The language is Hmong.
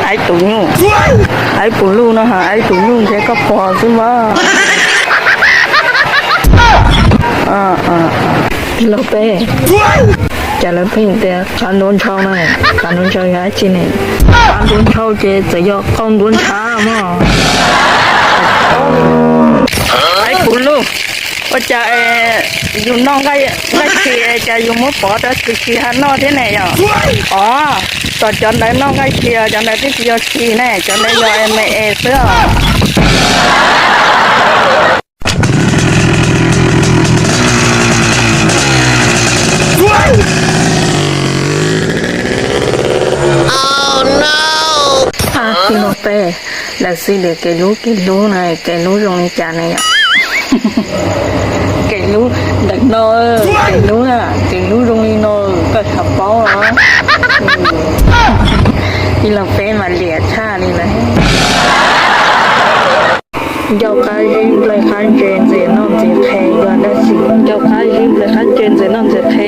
Aib tus nyuj, aib puv luj no ha, aib tus nyuj ntshe koj pog xwb mas. Tij laug Peb, cas lawv pheej tias qav ntuav ntshaus na, qav ntuav ntshaus yog dab tsi ne? Qav ntuav ntshaus ces txawm yog qau ntuav ntshav mog. Aib puv luj, ua cas yus noj nqaij khi cas yus muab pov rau tsis khi ha noj thiab ne yom? Os, tom cov ntawd noj nqaij khi, cov ntawd twb tsis yog khi ne, cov ntawd yog me es xwb os. Tij laug Peb, lawv xws li kev hlub kev hlub na, kev hlub zoo li cas ne yom? Kev hlub ntawm no, kev hlub, kev hlub zoo li no, koj xav paub los? Tij laug Peb mas liam tshaj li lawm. Ncauj qab zib nplaig qab ntse ntxim noj ntxim qhe yog dab tsi? Ncauj qab zib nplaig qab ntse ntxim noj ntxim qhe.